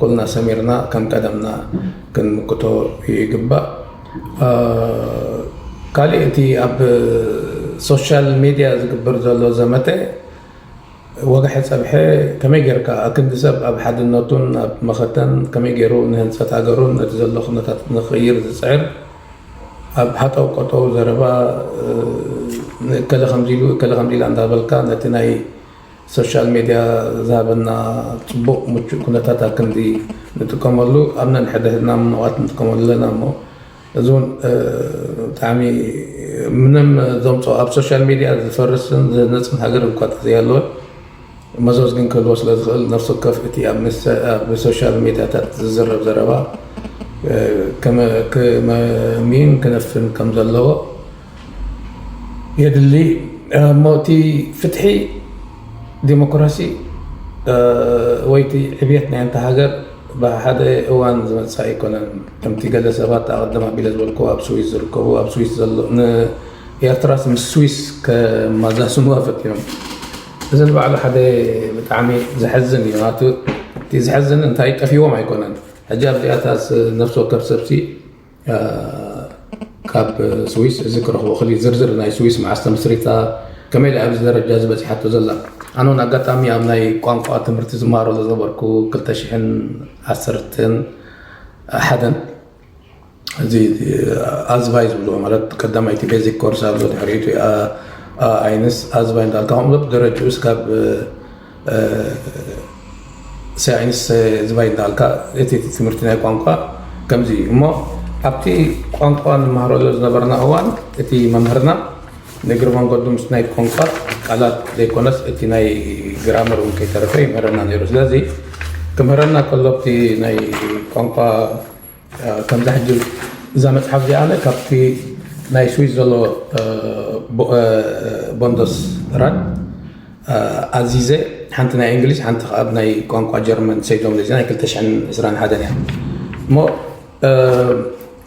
ኩልና ሰሚርና ከም ቀደምና ክንምክቶ ይግባእ። ካልእ እቲ ኣብ ሶሻል ሚድያ ዝግበር ዘሎ ዘመተ ወግሐ ጸብሐ ከመይ ጌርካ ኣክንዲ ሰብ ኣብ ሓድነቱን ኣብ መኸተን ከመይ ገይሩ ንህንጸት ሃገሩን ነቲ ዘሎ ኩነታት ንኽቕይር ዝጽዕር ኣብ ሃጠው ቀጠው ዘረባ ንእከለ ከምዚ ኢሉ እከለ ከምዚ ኢላ እንዳበልካ ነቲ ናይ ሶሻል ሜድያ ዝሃበና ጽቡቕ ምቹእ ኩነታት ኣክንዲ ንጥቀመሉ ኣብ ነንሕድሕድና ምንዋት ንጥቀመሉ ኣለና እሞ እዚ እውን ብጣዕሚ ምንም ዘምፅኦ ኣብ ሶሻል ሚድያ ዝፈርስን ዝህነፅን ሃገር እኳ ተዘይሃለወ መዘዝ ግን ክህልዎ ስለ ዝኽእል ነፍሲ ወከፍ እቲ ኣብ ሶሻል ሚድያታት ዝዝረብ ዘረባ ክመሚን ክነፍን ከም ዘለዎ የድሊ እሞ እቲ ፍትሒ ዲሞክራሲ ወይ እቲ ዕብየት ናይ ኣንታ ሃገር ብሓደ እዋን ዝመፅእ ኣይኮነን። ከምቲ ገለ ሰባት ኣቐድም ኣቢለ ዝበልኩ ኣብ ስዊስ ዝርከቡ ኣብ ስዊስ ዘሎ ንኤርትራስ ምስ ስዊስ ከማዛስንዋ ፈቲኖም። እዚ ንባዕሉ ሓደ ብጣዕሚ ዘሐዝን እዩ። ናቱ እቲ ዘሐዝን እንታይ ጠፊዎም ኣይኮነን። ሕጂ ኣብዚኣታስ ነፍሲ ወከፍ ሰብሲ ካብ ስዊስ እዚ ክረኽቦ ክል ዝርዝር ናይ ስዊስ መዓስ ተመስሪታ ከመይ ኢላ ኣብዚ ደረጃ ዝበፂሓቶ ዘላ ኣነ እውን ኣጋጣሚ ኣብ ናይ ቋንቋ ትምህርቲ ዝመሃረሉ ዝነበርኩ ክልተ ሽሕን ዓሰርተን ሓደን እዚ ኣዝባይ ዝብልዎ ማለት ቀዳማይ እቲ ቤዚክ ኮርስ ኣሎ ድሕሪኡ ኣይንስ ኣዝባይ እንዳልካ ከምኡ ደረጅኡ እስካብ ሳይንስ ዝባይ እንዳልካ እቲ እቲ ትምህርቲ ናይ ቋንቋ ከምዚ እዩ እሞ ኣብቲ ቋንቋ ንመሃረሉ ዝነበርና እዋን እቲ መምህርና ንእግሪ መንገዱ ምስ ናይ ቋንቋ ቃላት ዘይኮነስ እቲ ናይ ግራመር እውን ከይተረፈ ይምህረና ነይሩ ስለዚ ክምህረና ከሎ ኣብቲ ናይ ቋንቋ ከምዛ ሕጂ እዛ መፅሓፍ እዚኣ ኣነ ካብቲ ናይ ስዊስ ዘሎ ቦንደስ ራት ኣዚዘ ሓንቲ ናይ እንግሊዝ ሓንቲ ካብ ናይ ቋንቋ ጀርመን ሰይዶም ነዚ ናይ ክልተ ሽሕን ዕስራን ሓደን እያ እሞ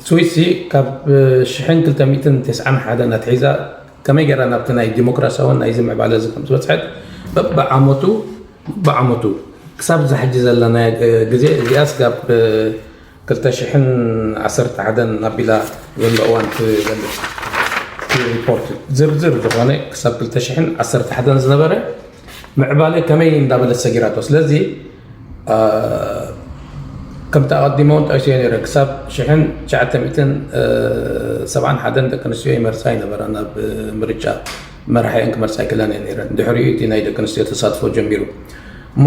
ስዊስ ካብ ሽሕን ክልተ ሚእትን ተስዓን ሓደን ኣትሒዛ ከመይ ገይራ ናብቲ ናይ ዲሞክራሲያውን ናይዚ ምዕባለ እዚ ከም ዝበፅሐት በብዓመቱ በብዓመቱ ክሳብ እዛ ሕጂ ዘለና ግዜ እዚኣ ስጋብ ክልተ ሽሕን ዓሰርተ ሓደን ኣቢላ ዘሎ እዋን ትገልጽ። እቲ ሪፖርት ዝርዝር ዝኾነ ክሳብ ክልተ ሽሕን ዓሰርተ ሓደን ዝነበረ ምዕባለ ከመይ እንዳበለት ሰጊራቶ። ስለዚ ከምቲ ኣቐዲመ እውን ጠቂሰዮ ነይረ፣ ክሳብ ሽሕን ትሽዓተ ሚእትን ሰብዓን ሓደን ደቂ ኣንስትዮ ይመርፃ ይነበራ ናብ ምርጫ፣ መራሒአን ክመርፃ ኣይክእላን እየ ነይረን። ድሕሪኡ እቲ ናይ ደቂ ኣንስትዮ ተሳትፎ ጀሚሩ እሞ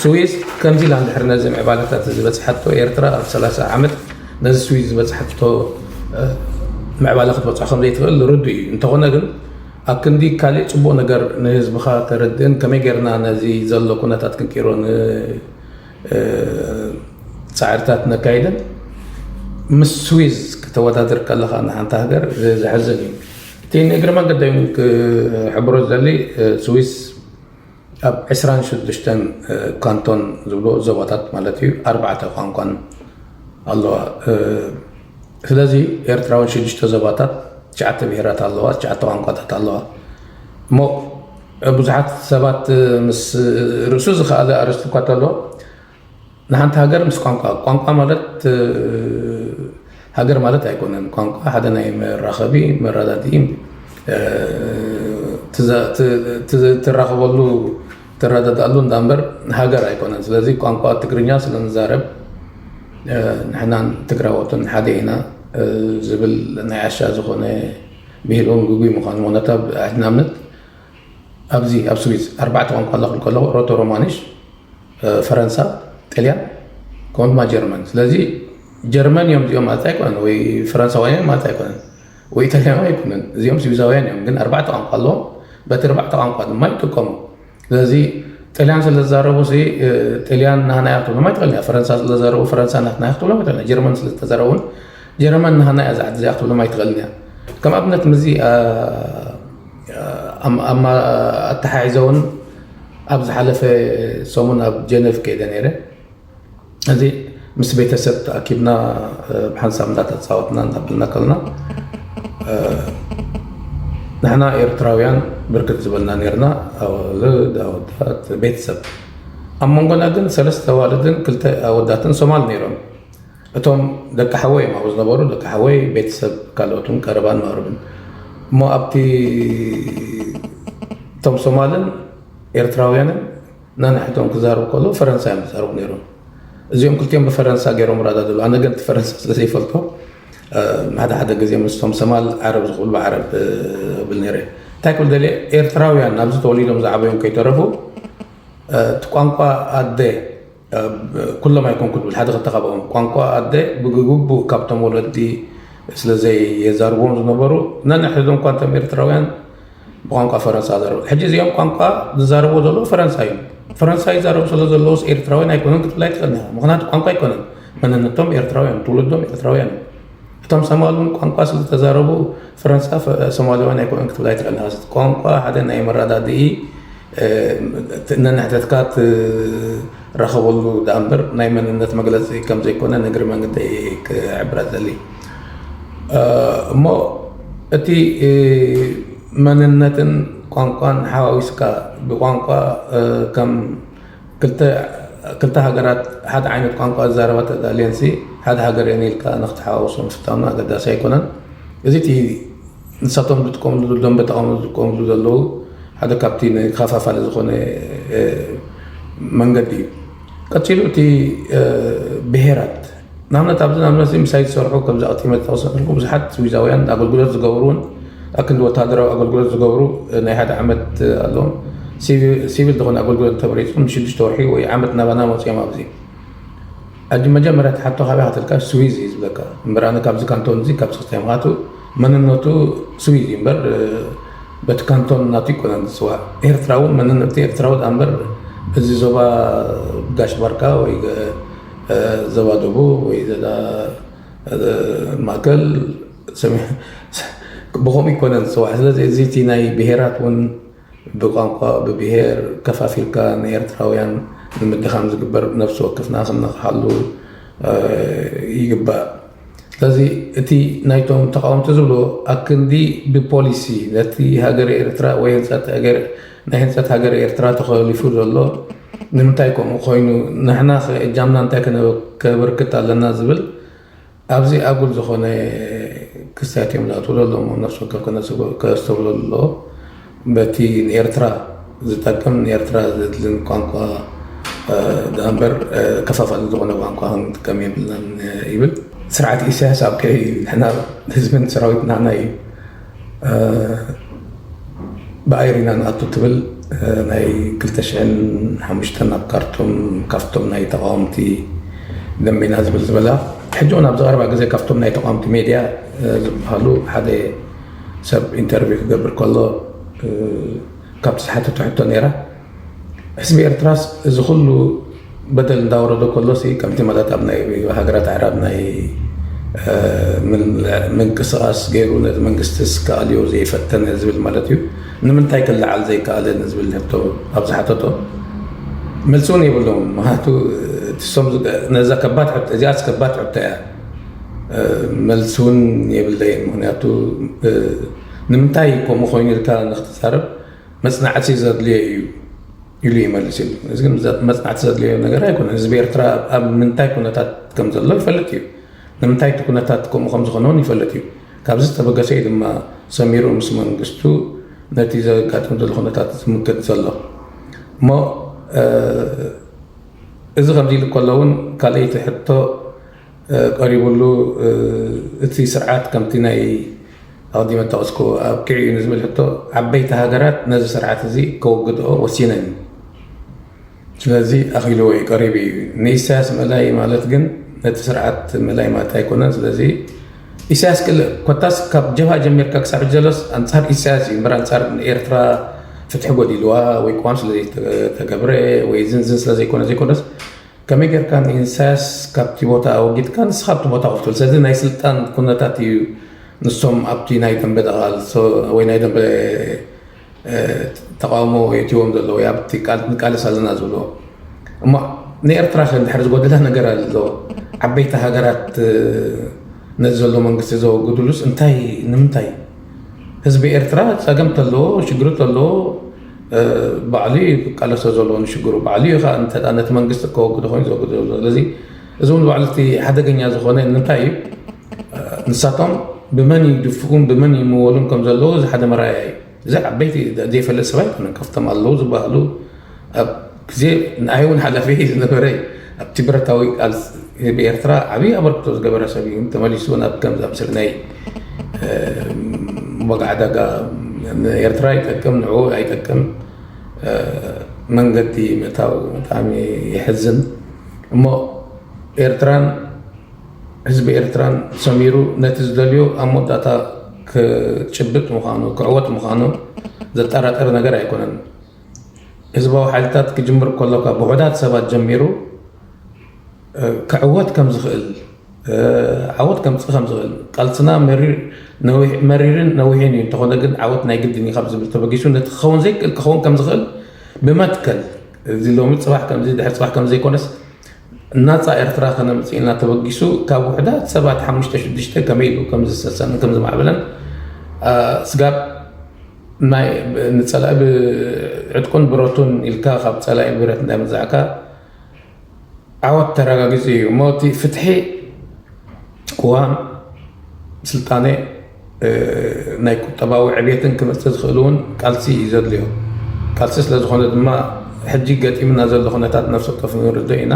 ስዊስ ከምዚ ኢላ እንድሕር ነዚ ምዕባለታት ዝበፅሓቶ፣ ኤርትራ ኣብ ሰላሳ ዓመት ነዚ ስዊስ ዝበፅሓቶ ምዕባለ ክትበፅሖ ከም ዘይትኽእል ርዱእ እዩ። እንተኾነ ግን ኣብ ክንዲ ካሊእ ፅቡቕ ነገር ንህዝብኻ ተረድእን ከመይ ጌርና ነዚ ዘሎ ኩነታት ክንቅይሮ ፃዕርታት ነካይድን ምስ ስዊዝ ክተወዳድር ከለኻ ንሓንቲ ሃገር ዘሕዝን እዩ። እቲ ንእግሪ መንገደይ ክሕብሮ ዝደሊ ስዊስ ኣብ ዕስራን ሽዱሽተን ካንቶን ዝብሎ ዞባታት ማለት እዩ ኣርባዕተ ቋንቋን ኣለዋ። ስለዚ ኤርትራውን ሽዱሽተ ዞባታት ትሽዓተ ብሄራት ኣለዋ፣ ትሽዓተ ቋንቋታት ኣለዋ። እሞ ብዙሓት ሰባት ምስ ርእሱ ዝኸኣለ ኣርእስቲ እኳ ተሎ ንሓንቲ ሃገር ምስ ቋንቋ፣ ቋንቋ ማለት ሃገር ማለት ኣይኮነን። ቋንቋ ሓደ ናይ መራኸቢ መረዳድኢ ትራኸበሉ ትረዳድኣሉ እንዳ እምበር ሃገር ኣይኮነን። ስለዚ ቋንቋ ትግርኛ ስለ ንዛረብ ንሕናን ትግራዎትን ሓደ ኢና ዝብል ናይ ዓሻ ዝኾነ ብሂል እውን ግጉይ ምዃኑ፣ ምክንያቱ ኣብ ሕድና እምነት ኣብዚ ኣብ ስዊዝ ኣርባዕተ ቋንቋ ኣለኹ ከለኹ ሮቶ ሮማኒሽ፣ ፈረንሳ፣ ጥልያን ከምኡ ድማ ጀርመን። ስለዚ ጀርመን እዮም እዚኦም ማለት ኣይኮነን፣ ወይ ፈረንሳውያን እዮም ማለት ኣይኮነን፣ ወይ ኢጣልያውያን ኣይኮነን። እዚኦም ስዊዛውያን እዮም፣ ግን ኣርባዕተ ቋንቋ ኣለዎም። በቲ ኣርባዕተ ቋንቋ ድማ ይጥቀሙ። ስለዚ ጥልያን ስለ ዝዛረቡ ሲ ጥልያን ናህና እያ ክትብሎም ኣይትኽእልን እያ። ፈረንሳ ስለ ዝዛረቡ ፈረንሳ ናትና እያ ክትብሎም ኣይትኽእልን እያ። ጀርመን ስለ ዝተዛረቡ እውን ጀርመን ናህና እያ እዛ ዓዲ እዚኣ ክትብሎም ኣይትኽእልን እያ። ከም ኣብነት ምዚ ኣተሓሒዘ እውን ኣብ ዝሓለፈ ሰሙን ኣብ ጀነቭ ከይደ ነይረ። እዚ ምስ ቤተሰብ ተኣኪብና ብሓንሳብ እንዳተፃወትና እንዳበልና ከለና ንሕና ኤርትራውያን ብርክት ዝበልና ነይርና፣ ኣዋልድ ኣወዳት ቤተሰብ። ኣብ መንጎና ግን ሰለስተ ኣዋልድን ክልተ ኣወዳትን ሶማል ነይሮም። እቶም ደቂ ሓወይ እዮም ኣብኡ ዝነበሩ፣ ደቂ ሓወይ ቤተሰብ ካልኦትን ቀረባን መቕርብን። እሞ ኣብቲ እቶም ሶማልን ኤርትራውያንን ነንሕቶም ክዛረቡ ከለዉ ፈረንሳ እዮም ዝዛረቡ ነይሮም። እዚኦም ክልቲኦም ብፈረንሳ ገይሮም ራዳ ዘለዉ። ኣነ ግን እቲ ፈረንሳ ስለ ዘይፈልጦ ሓደ ሓደ ግዜ ምስቶም ሰማል ዓረብ ዝኽእሉ ዓረብ ብል ነይረ። እንታይ ክብል ደልየ፣ ኤርትራውያን ኣብዚ ተወሊዶም ዝዓበዮም ከይተረፉ እቲ ቋንቋ ኣደ ኩሎም ኣይኮንኩ ዝብል ሓደ ክልተ ካብኦም ቋንቋ ኣደ ብግቡእ ካብቶም ወለዲ ስለ ዘየዛርብዎም ዝነበሩ ነንሕድሕዶም እኳ እንቶም ኤርትራውያን ብቋንቋ ፈረንሳ ዘረቡ። ሕጂ እዚኦም ቋንቋ ዝዛረብዎ ዘለዉ ፈረንሳ እዩ። ፈረንሳ ይዛረቡ ስለ ዘለዉስ ኤርትራውያን ኣይኮኑን ክትብል ኣይትኽእልን ኢኻ። ምኽንያቱ ቋንቋ ኣይኮነን። መንነቶም ኤርትራውያን፣ ትውልዶም ኤርትራውያን እዩ። እቶም ሰማል እውን ቋንቋ ስለ ዝተዛረቡ ፈረንሳ ፈ- ሶማላውያን ኣይኮኑን ክትብል ኣይትኽእልን ኢኻ። ቋንቋ ሓደ ናይ መረዳድኢ ነንሕተትካ ትራኸበሉ ደኣ እምበር ናይ መንነት መግለፂ ከም ዘይኮነ ንእግሪ መንገደይ ክሕብራ ዝደሊ። እሞ እቲ መንነትን ቋንቋን ሓዋዊስካ ብቋንቋ ከም ክልተ ክልተ ሃገራት ሓደ ዓይነት ቋንቋ ዝዛረባ ተዳልየንሲ ሓደ ሃገር እየን ኢልካ ንክትሓዋውሶ ምፍታኑ ኣገዳሲ ኣይኮነን። እዚ እቲ ንሳቶም ዝጥቀምሉ ደንበ ተቓውሞ ዝጥቀምሉ ዘለዉ ሓደ ካብቲ ንከፋፋሊ ዝኾነ መንገዲ እዩ። ቀፂሉ እቲ ብሄራት ንኣብነት ኣብዚ ንኣብነት ምሳይ ዝሰርሑ ከምዚ ኣቕጢመ ዝጠቕሰልኩ ብዙሓት ስዊዛውያን ኣገልግሎት ዝገብሩ እውን ኣክንዲ ወታደራዊ ኣገልግሎት ዝገብሩ ናይ ሓደ ዓመት ኣለዎም። ሲቪል ዝኾነ ኣገልግሎት ተመሪፆም ንሽዱሽተ ወርሒ ወይ ዓመት ናባና መፅኦም ኣብዚ ሕጂ መጀመርያ ትሓቶ ካበይ ሃተልካ ስዊዝ እዩ ዝብለካ እምበር ኣነ ካብዚ ካንቶን እዚ ካብ ስክስታይ ምኻቱ መንነቱ ስዊዝ እዩ እምበር በቲ ካንቶን ናቱ ይኮነን ዝፅዋዕ። ኤርትራ እውን መንነቱ ኤርትራዊ ዳ እምበር እዚ ዞባ ጋሽ ባርካ ወይ ዞባ ደቡብ ወይ ማእከል ብኸምኡ ይኮነን ዝፅዋዕ። ስለዚ እዚ እቲ ናይ ብሄራት እውን ብቋንቋ ብብሄር ከፋፊልካ ንኤርትራውያን ንምድኻም ዝግበር ነፍሲ ወከፍና ክንነቕሓሉ ይግባእ። ስለዚ እቲ ናይቶም ተቃወምቲ ዝብሎ ኣክንዲ ብፖሊሲ ነቲ ሃገር ኤርትራ ወይ ህንጸት ሃገር ናይ ህንጸት ሃገር ኤርትራ ተኸሊፉ ዘሎ ንምንታይ ከምኡ ኮይኑ ንሕና ከ እጃምና እንታይ ከነበ- ከበርክት ኣለና ዝብል ኣብዚ ኣጉል ዝኾነ ክስታት እዮም ዝኣትዉ ዘለዉ ነፍሲ ወከፍ ከነስተብህሎ ኣለዎ። በቲ ንኤርትራ ዝጠቅም ንኤርትራ ዘድልን ቋንቋ ደኣ እምበር ከፋፋሊ ዝኾነ ቋንቋ ክንጥቀም የብልናን ይብል። ስርዓት ኢሳያስ ኣብ ቀይ ንሕና ህዝብን ሰራዊት ናና እዩ ብኣየር ኢና ንኣቱ ትብል ናይ ክልተ ሽሕን ሓሙሽተን ኣብ ካርቱም ካብቶም ናይ ተቃወምቲ ደሚና ዝብል ዝበላ ሕጂ እውን ኣብዚ ቀረባ ግዜ ካብቶም ናይ ተቃወምቲ ሜድያ ዝበሃሉ ሓደ ሰብ ኢንተርቪው ክገብር ከሎ ካብቲ ዝሓተቶ ሕቶ ነይራ ህዝቢ ኤርትራስ እዚ ኩሉ በደል እንዳወረዶ ከሎ ሲ ከምቲ ማለት ኣብ ናይ ሃገራት ኣዕራብ ናይ ምንቅስቃስ ገይሩ ነቲ መንግስቲ ስከኣልዮ ዘይፈተነ ዝብል ማለት እዩ ንምንታይ ክለዓል ዘይከኣለ ንዝብል ሕቶ ኣብ ዝሓተቶ መልሲ እውን የብሎም ምክንያቱ እቲሶም ነዛ ከባድ ሕቶ እዚኣ ከባድ ሕቶ እያ መልሲ እውን የብለይን ምክንያቱ ንምንታይ ከምኡ ኮይኑ ኢልካ ንክትዛረብ መፅናዕቲ ዘድልዮ እዩ ኢሉ ይመልስ ኢሉ እዚ ግን መፅናዕቲ ዘድልዮ ነገር ኣይኮነ ህዝቢ ኤርትራ ኣብ ምንታይ ኩነታት ከም ዘሎ ይፈልጥ እዩ ንምንታይ እቲ ኩነታት ከምኡ ከም ዝኾነ እውን ይፈልጥ እዩ ካብዚ ዝተበገሰ እዩ ድማ ሰሚሩ ምስ መንግስቱ ነቲ ዘጋጥም ዘሎ ኩነታት ዝምክት ዘሎ እሞ እዚ ከምዚ ኢሉ ከሎ እውን ካልኣይቲ ሕቶ ቀሪቡሉ እቲ ስርዓት ከምቲ ናይ ኣቐዲመ ጠቐስኩ ኣብቂዑ እዩ ንዝብል ሕቶ ዓበይቲ ሃገራት ነዚ ስርዓት እዚ ከወግድኦ ወሲነን እዩ ስለዚ ኣኺልዎ እዩ ቀሪቡ እዩ ንኢሳያስ ምእላይ ማለት ግን ነቲ ስርዓት ምእላይ ማለት ኣይኮነን ስለዚ ኢሳያስ ክልእ ኮታስ ካብ ጀብሃ ጀሚርካ ክሳብ ሕጂ ዘሎስ ኣንጻር ኢሳያስ እዩ እምበር ኣንጻር ንኤርትራ ፍትሒ ጎዲልዋ ወይ ቅዋም ስለዘይተገብረ ወይ ዝንዝን ስለዘይኮነ ዘይኮነስ ከመይ ጌርካ ንኢሳያስ ካብቲ ቦታ ኣወጊድካ ንስኻ ኣብቲ ቦታ ኮፍ ትብል ስለዚ ናይ ስልጣን ኩነታት እዩ ንሶም ኣብቲ ናይ ደንበ ቃልሶ ወይ ናይ ደንበ ተቃውሞ የእትዎም ዘሎ ወይ ኣብቲ ንቃለስ ኣለና ዝብልዎ እሞ ንኤርትራ ከ እንድሕር ዝጎደላ ነገር ኣሎ ዓበይቲ ሃገራት ነዚ ዘሎ መንግስቲ ዘወግድሉስ እንታይ ንምንታይ ህዝቢ ኤርትራ ጸገም ተለዎ ሽግሪ ተለዎ ባዕሉ እዩ ክቃለሶ ዘለዎ ንሽግሩ ባዕሉ እዩ ከዓ እንተ ነቲ መንግስቲ ከወግዶ ኮይኑ ዘወግዶ ዘሎ ስለዚ እዚ እውን ባዕሉ እቲ ሓደገኛ ዝኾነ ንምንታይ እዩ ንሳቶም ብመን ይድፍኡን ብመን ይምወሉን ከም ዘለዉ እዚ ሓደ መራያ እዩ እዚ ዓበይቲ ዘይፈልጥ ሰብ ኣይኮነን ካብቶም ኣለዉ ዝበሃሉ ኣብ ግዜ ንኣይ እውን ሓላፊ ዝነበረ ኣብቲ ብረታዊ ቃልሲ ብኤርትራ ዓብዪ ኣበርክቶ ዝገበረ ሰብ እዩ ተመሊሱ እውን ኣብ ከምዚ ኣብ ስር ናይ ዋጋ ዕዳጋ ንኤርትራ ይጠቅም ንዕኡ ኣይጠቅም መንገዲ ምእታው ብጣዕሚ ይሕዝን እሞ ኤርትራን ህዝቢ ኤርትራን ሰሚሩ ነቲ ዝደልዮ ኣብ መወዳእታ ክጭብጥ ምዃኑ ክዕወት ምዃኑ ዘጠራጥር ነገር ኣይኮነን ህዝባዊ ሓይልታት ክጅምር ከሎ ካብ ውሑዳት ሰባት ጀሚሩ ክዕወት ከም ዝኽእል ዓወት ከምፅእ ከም ዝኽእል ቃልስና መሪርን ነዊሕን እዩ እንተኾነ ግን ዓወት ናይ ግድን እዩ ካብ ዝብል ተበጊሱ ነቲ ክኸውን ዘይክእል ክኸውን ከም ዝኽእል ብመትከል እዚ ሎሚ ፅባሕ ከምዚ ድሕር ፅባሕ ከም ዘይኮነስ ናፃ ኤርትራ ከነምፅእ ኢልና ተበጊሱ ካብ ውሕዳት ሰባት ሓሙሽተ ሽዱሽተ ከመይ ኢሉ ከም ዝሰሰንን ከም ዝማዕበለን ስጋብ ናይ ንፀላኢ ዕጥቁን ብረቱን ኢልካ ካብ ፀላኢ ብረት እንዳመዛዕካ ዓወት ተረጋጊፁ እዩ እሞ እቲ ፍትሒ ቅዋም ስልጣነ ናይ ቁጠባዊ ዕብየትን ክመፅእ ዝኽእል እውን ቃልሲ እዩ ዘድልዮ ቃልሲ ስለ ዝኾነ ድማ ሕጂ ገጢምና ዘሎ ኩነታት ነፍሲ ወከፍ ንርዶ ኢና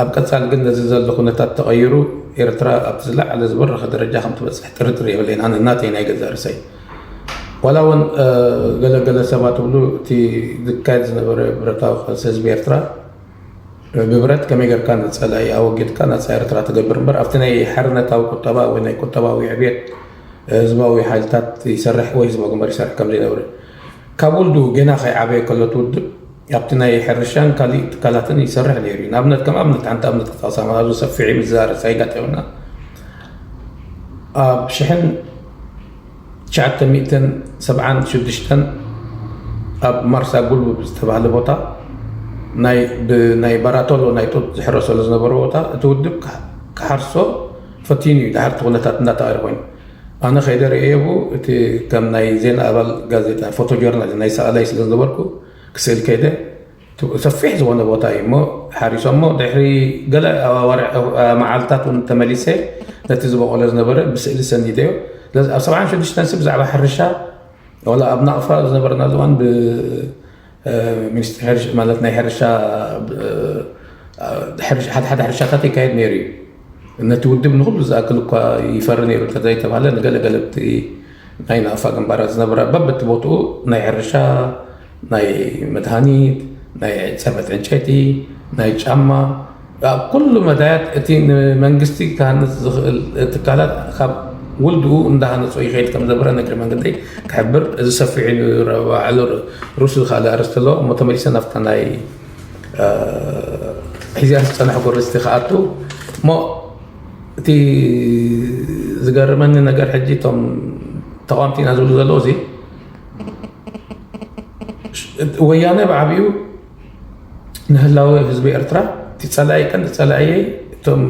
ኣብ ቀፃል ግን ነዚ ዘሎ ኩነታት ተቐይሩ ኤርትራ ኣብቲ ዝለዓለ ዝበረኸ ደረጃ ከም ትበፅሕ ጥርጥር የብለይን ኣነ ናተይ ናይ ገዛእ ርእሰይ ዋላ እውን ገለገለ ሰባት ትብሉ እቲ ዝካየድ ዝነበረ ብረታዊ ቃልሲ ህዝቢ ኤርትራ ብብረት ከመይ ጌርካ ንፀላኢ ኣወጊድካ ናፃ ኤርትራ ትገብር እምበር ኣብቲ ናይ ሓርነታዊ ቁጠባ ወይ ናይ ቁጠባዊ ዕብየት ህዝባዊ ሓይልታት ይሰርሕ ወይ ህዝባዊ ግንባር ይሰርሕ ከም ዘይነበረ ካብ ውልዱ ገና ከይዓበየ ከሎ እቲ ውድብ ኣብቲ ናይ ሕርሻን ካሊእ ትካላትን ይሰርሕ ነይሩ እዩ ንኣብነት ከም ኣብነት ሓንቲ ኣብነት ክጠቕሳ ኣብዚ ሰፊሕ እዩ ምዝዛር ሳይጋጥ ይብልና ኣብ ሽሕን ትሽዓተ ሚእትን ሰብዓን ሽዱሽተን ኣብ ማርሳ ጉልቡብ ዝተባህለ ቦታ ናይ ብናይ ባራቶሎ ናይ ጡጥ ዝሕረሰሉ ዝነበረ ቦታ እቲ ውድብ ክሓርሶ ፈቲኑ እዩ ድሓር እቲ ኩነታት እንዳተቐየረ ኮይኑ። ኣነ ከይደ ርእየ ቡ እቲ ከም ናይ ዜና ኣባል ጋዜጣ ፎቶ ጆርናል ናይ ሰኣላይ ስለ ዝነበርኩ ክስእል ከይደ ሰፊሕ ዝኾነ ቦታ እዩ እሞ ሓሪሶሞ ድሕሪ ገለ ኣዋርሕ መዓልታት እውን ተመሊሰ ነቲ ዝበቆለ ዝነበረ ብስእሊ ሰኒደዮ። ስለዚ ኣብ ሰብዓን ሽዱሽተን ሲ ብዛዕባ ሕርሻ ወላ ኣብ ናቕፋ ዝነበርና ዝዋን ብ ሚኒስትሪ ሕርሻ ማለት ናይ ሕርሻ ሓደ ሓደ ሕርሻታት ይካየድ ነይሩ እዩ። ነቲ ውድብ ንኩሉ ዝኣክል እኳ ይፈሪ ነይሩ እንተዘይተባሃለ ንገለገለብቲ ናይ ናቕፋ ግንባራት ዝነበራ በብቲ ቦትኡ ናይ ሕርሻ ናይ መድሃኒት ናይ ፀበት ዕንጨይቲ ናይ ጫማ ኣብ ኩሉ መዳያት እቲ ንመንግስቲ ክሃንፅ ዝኽእል ትካላት ካብ ውልድኡ እንዳሃነፆ ይኸይድ ከም ዘበረ ነግሪ መንገደይ ክሕብር እዚ ሰፊሑ ባዕሉ ሩስ ዝካለ ኣርስቲ ኣሎ እሞ ተመሊሰ ናፍታ ናይ ሒዚኣ ዝፀናሕኩ ርስቲ ክኣቱ እሞ እቲ ዝገርመኒ ነገር ሕጂ እቶም ተቃምቲ ኢና ዝብሉ ዘለዉ እዚ ወያነ ብዓብኡ ንህላወ ህዝቢ ኤርትራ እቲ ጸላኢ ቀንዲ ጸላእየይ እቶም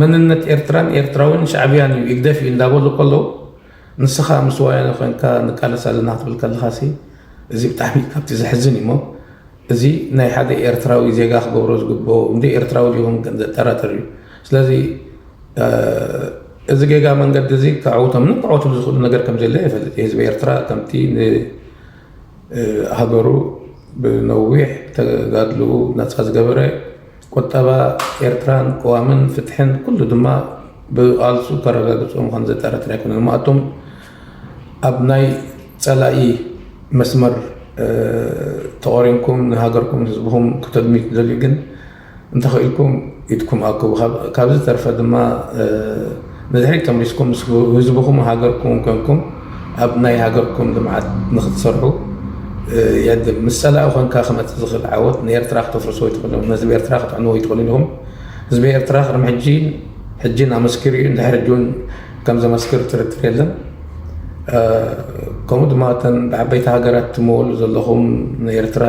መንነት ኤርትራን ኤርትራውን ሻዕብያን እዩ ይግደፍ እዩ እንዳበሉ ከለዉ ንስኻ ምስ ወያነ ኮንካ ንቃለስ ኣለና ክትብል ከለኻ ሲ እዚ ብጣዕሚ ካብቲ ዘሕዝን እዩ እሞ እዚ ናይ ሓደ ኤርትራዊ ዜጋ ክገብሮ ዝግብኦ እንደ ኤርትራዊ ዲኹም ዘጠራጥር እዩ። ስለዚ እዚ ጌጋ መንገዲ እዚ ከዕውቶም ምን ክዕወትሉ ዝኽእሉ ነገር ከም ዘለ ይፈልጥ ህዝቢ ኤርትራ ከምቲ ንሃገሩ ብነዊሕ ተጋድልኡ ነፃ ዝገበረ ቁጠባ ኤርትራን ቅዋምን ፍትሕን ኩሉ ድማ ብቃልሱ ከረጋግፅኦም ከም ዘጠራጥር ኣይኮነን እሞ ኣቶም ኣብ ናይ ፀላኢ መስመር ተቆሪንኩም ንሃገርኩም ህዝብኹም ክተድምዩ ትደልዩ ግን እንተኽኢልኩም ኢድኩም ኣክቡ። ካብ- ካብዚ ተርፈ ድማ ንድሕሪት ተመሊስኩም ምስ ህዝብኹም ሃገርኩም ኮንኩም ኣብ ናይ ሃገርኩም ልምዓት ንክትሰርሑ ይዕድም። ምስ ፀላኢ ኮንካ ክመፅእ ዝኽእል ዓወት ንኤርትራ ክተፍርሶ ይትኽእሉ ነህዝቢ ኤርትራ ክትዕንዎ ይትኽእሉ ኢኹም። ህዝቢ ኤርትራ ቅድሚ ሕጂ ሕጂን ኣመስኪሩ እዩ። እንድሕር ሕጂ እውን ከም ዘመስክር ጥርጥር የለን። ከምኡ ድማ እተን ብዓበይቲ ሃገራት ትመወሉ ዘለኹም ንኤርትራ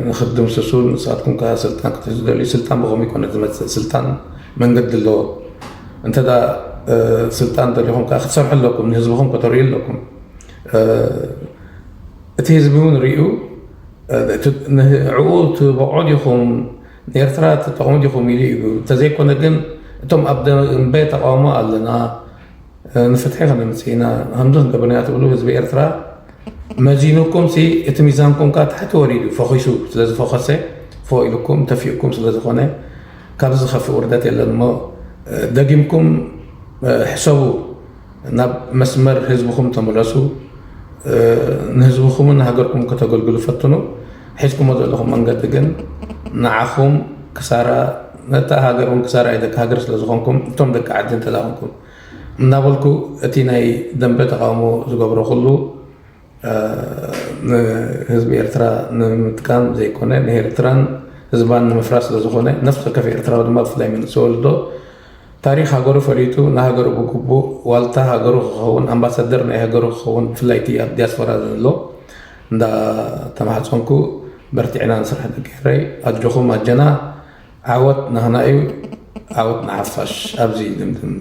ንክትድምስሱ ንስኻትኩም ከዓ ስልጣን ክትሕዙ ደልዩ ስልጣን ብኸምኡ ይኮነ ዝመፅእ ስልጣን መንገዲ ኣለዎ። እንተ ስልጣን ደሊኹም ከዓ ክትሰርሑ ኣለኩም ንህዝብኹም ከተርእዩ ኣለኩም። እቲ ህዝቢ እውን ርእዩ ንዕኡ ትበቕዑ ዲኹም ንኤርትራ ትጠቕሙ ዲኹም ኢሉ እዩ። እንተዘይኮነ ግን እቶም ኣብ ደንበ ተቃውሞ ኣለና ንፍትሒ ከነምፅእ ኢና ከምዚ ክንገብር ኢና ትብሉ ህዝቢ ኤርትራ መዚኑኩም ሲ እቲ ሚዛንኩም ከዓ ታሕቲ ወሪዱ ፈኺሱ ስለዝፈኸሰ ፎ ኢልኩም ተፊእኩም ስለዝኾነ ካብዚ ዝኸፍእ ውርደት የለን እሞ ደጊምኩም ሕሰቡ ናብ መስመር ህዝብኹም ተመለሱ ንህዝብኹምን ሃገርኩም ከተገልግሉ ፈትኑ ሒዝኩሞ ዘለኹም መንገዲ ግን ንዓኹም ክሳራ ነታ ሃገር እውን ክሳራ ደቂ ሃገር ስለዝኾንኩም እቶም ደቂ ዓዲ እንተዳ ኮንኩም እናበልኩ እቲ ናይ ደንበ ተቃውሞ ዝገብሮ ኩሉ ንህዝቢ ኤርትራ ንምጥቃም ዘይኮነ ንኤርትራን ህዝባን ንምፍራስ ስለዝኾነ ነፍሲ ወከፍ ኤርትራዊ ድማ ብፍላይ መንእሰይ ወለዶ ታሪኽ ሃገሩ ፈሊጡ ንሃገሩ ብግቡእ ዋልታ ሃገሩ ክኸውን ኣምባሳደር ናይ ሃገሩ ክኸውን ብፍላይ እቲ ኣብ ዲያስፖራ ዘሎ እንዳተማሕፀንኩ በርቲዕና ንስራሕ ደቂ ኤረይ ኣጆኹም ኣጀና ዓወት ናህና እዩ ዓወት ንሓፋሽ ኣብዚ ድምድም